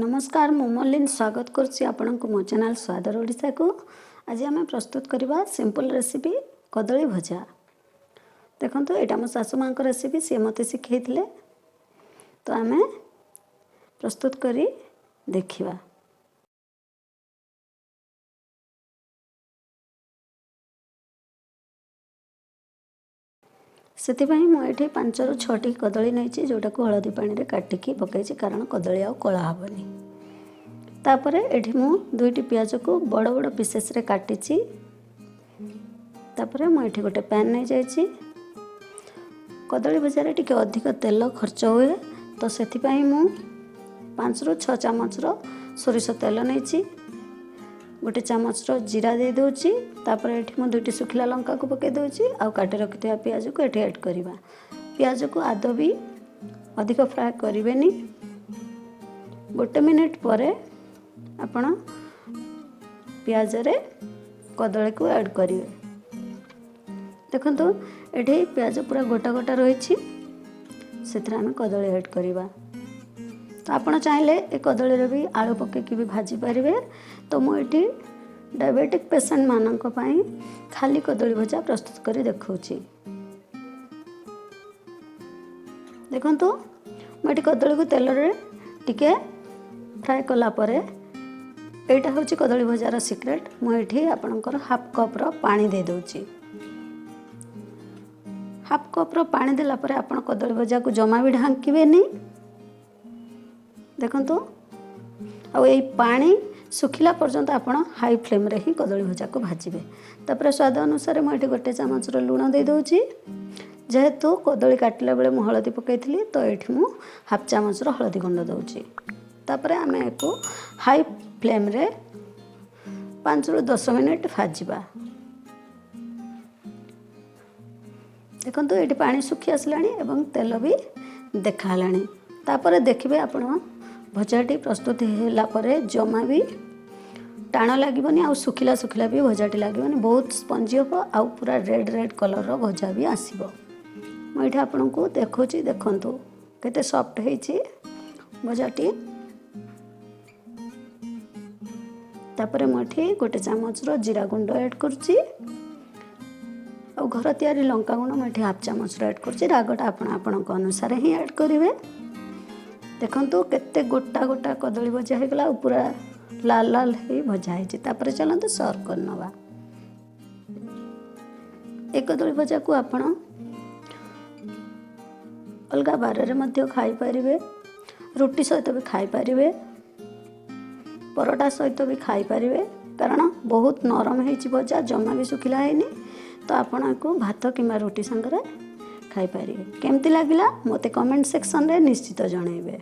ନମସ୍କାର, ମୁଁ ମଲିନ ସ୍ୱାଗତ କରୁଛି ଆପଣଙ୍କୁ ମୋ ଚ୍ୟାନେଲ୍ ସ୍ୱାଦର ଓଡ଼ିଶାକୁ। ଆଜି ଆମେ ପ୍ରସ୍ତୁତ କରିବା ସିମ୍ପଲ୍ ରେସିପି କଦଳୀ ଭଜା। ଦେଖନ୍ତୁ, ଏଇଟା ମୋ ଶାଶୁ ମାଆଙ୍କ ରେସିପି, ସିଏ ମୋତେ ଶିଖେଇଥିଲେ। ତ ଆମେ ପ୍ରସ୍ତୁତ କରି ଦେଖିବା। ସେଥିପାଇଁ ମୁଁ ଏଠି 5ରୁ 6ଟି କଦଳୀ ନେଇଛି, ଯେଉଁଟାକୁ ହଳଦୀ ପାଣିରେ କାଟିକି ପକାଇଛି, କାରଣ କଦଳୀ ଆଉ କଳା ହେବନି। ତାପରେ ଏଠି ମୁଁ 2ଟି ପିଆଜକୁ ବଡ଼ ବଡ଼ ପିସେସ୍ରେ କାଟିଛି। ତାପରେ ମୁଁ ଏଠି ଗୋଟେ ପ୍ୟାନ୍ ନେଇଯାଇଛି। କଦଳୀ ଭଜାରେ ଟିକେ ଅଧିକ ତେଲ ଖର୍ଚ୍ଚ ହୁଏ, ତ ସେଥିପାଇଁ ମୁଁ 5ରୁ 6 ଚାମଚର ସୋରିଷ ତେଲ ନେଇଛି। 1 ଚାମଚର ଜିରା ଦେଇଦେଉଛି। ତାପରେ ଏଠି ମୁଁ 2ଟି ଶୁଖିଲା ଲଙ୍କାକୁ ପକାଇ ଦେଉଛି ଆଉ କାଟି ରଖିଥିବା ପିଆଜକୁ ଏଠି ଆଡ଼୍ କରିବା। ପିଆଜକୁ ଆଦୌ ବି ଅଧିକ ଫ୍ରାଏ କରିବେନି। 1 ମିନିଟ୍ ପରେ ଆପଣ ପିଆଜରେ କଦଳୀକୁ ଆଡ଼୍ କରିବେ। ଦେଖନ୍ତୁ, ଏଠି ପିଆଜ ପୁରା ଗୋଟା ଗୋଟା ରହିଛି, ସେଥିରେ ଆମେ କଦଳୀ ଆଡ଼୍ କରିବା। ତ ଆପଣ ଚାହିଁଲେ ଏ କଦଳୀରେ ବି ଆଳୁ ପକାଇକି ବି ଭାଜି ପାରିବେ। ତ ମୁଁ ଏଠି ଡାଇବେଟିକ୍ ପେସେଣ୍ଟମାନଙ୍କ ପାଇଁ ଖାଲି କଦଳୀ ଭଜା ପ୍ରସ୍ତୁତ କରି ଦେଖାଉଛି। ଦେଖନ୍ତୁ, ମୁଁ ଏଠି କଦଳୀକୁ ତେଲରେ ଟିକେ ଫ୍ରାଏ କଲା ପରେ, ଏଇଟା ହେଉଛି କଦଳୀ ଭଜାର ସିକ୍ରେଟ୍, ମୁଁ ଏଠି ଆପଣଙ୍କର ହାଫ୍ କପ୍ର ପାଣି ଦେଇଦେଉଛି। ହାଫ୍ କପ୍ର ପାଣି ଦେଲା ପରେ ଆପଣ କଦଳୀ ଭଜାକୁ ଜମା ବି ଢାଙ୍କିବେନି। ଦେଖନ୍ତୁ, ଆଉ ଏଇ ପାଣି ଶୁଖିଲା ପର୍ଯ୍ୟନ୍ତ ଆପଣ ହାଇ ଫ୍ଲେମ୍ରେ ହିଁ କଦଳୀ ଭଜାକୁ ଭାଜିବେ। ତାପରେ ସ୍ୱାଦ ଅନୁସାରେ ମୁଁ ଏଠି 1 ଚାମଚର ଲୁଣ ଦେଇଦେଉଛି। ଯେହେତୁ କଦଳୀ କାଟିଲା ବେଳେ ମୁଁ ହଳଦୀ ପକାଇଥିଲି, ତ ଏଇଠି ମୁଁ ହାଫ୍ ଚାମଚର ହଳଦୀ ଗୁଣ୍ଡ ଦେଉଛି। ତାପରେ ଆମେ ଏକୁ ହାଇ ଫ୍ଲେମ୍ରେ 5ରୁ 10 ମିନିଟ୍ ଭାଜିବା। ଦେଖନ୍ତୁ, ଏଇଠି ପାଣି ଶୁଖି ଆସିଲାଣି ଏବଂ ତେଲ ବି ଦେଖା ହେଲାଣି। ତାପରେ ଦେଖିବେ ଆପଣ ଭଜାଟି ପ୍ରସ୍ତୁତ ହେଲା ପରେ ଜମା ବି ଟାଣ ଲାଗିବନି ଆଉ ଶୁଖିଲା ଶୁଖିଲା ବି ଭଜାଟି ଲାଗିବନି, ବହୁତ ସ୍ପଞ୍ଜି ହେବ ଆଉ ପୁରା ରେଡ଼୍ ରେଡ଼୍ କଲର୍ର ଭଜା ବି ଆସିବ। ମୁଁ ଏଇଠି ଆପଣଙ୍କୁ ଦେଖାଉଛି, ଦେଖନ୍ତୁ କେତେ ସଫ୍ଟ ହେଇଛି ଭଜାଟି। ତାପରେ ମୁଁ ଏଠି 1 ଚାମଚର ଜିରା ଗୁଣ୍ଡ ଆଡ଼୍ କରୁଛି ଆଉ ଘର ତିଆରି ଲଙ୍କା ଗୁଣ୍ଡ ମୁଁ ଏଠି ହାଫ୍ ଚାମଚର ଆଡ଼୍ କରୁଛି। ରାଗଟା ଆପଣ ଆପଣଙ୍କ ଅନୁସାରେ ହିଁ ଆଡ଼୍ କରିବେ। ଦେଖନ୍ତୁ, କେତେ ଗୋଟା ଗୋଟା କଦଳୀ ଭଜା ହେଇଗଲା ଆଉ ପୁରା ଲାଲ ଲାଲ ହେଇ ଭଜା ହେଇଛି। ତାପରେ ଚାଲନ୍ତୁ ସର୍ଭ କରିନେବା। ଏ କଦଳୀ ଭଜାକୁ ଆପଣ ଅଲଗା ବାରରେ ମଧ୍ୟ ଖାଇପାରିବେ, ରୁଟି ସହିତ ବି ଖାଇପାରିବେ, ପରଟା ସହିତ ବି ଖାଇପାରିବେ, କାରଣ ବହୁତ ନରମ ହେଇଛି ଭଜା, ଜମା ବି ଶୁଖିଲା ହେଇନି। ତ ଆପଣ ୟାକୁ ଭାତ କିମ୍ବା ରୁଟି ସାଙ୍ଗରେ ଖାଇପାରିବେ। କେମିତି ଲାଗିଲା ମୋତେ କମେଣ୍ଟ ସେକ୍ସନରେ ନିଶ୍ଚିତ ଜଣାଇବେ।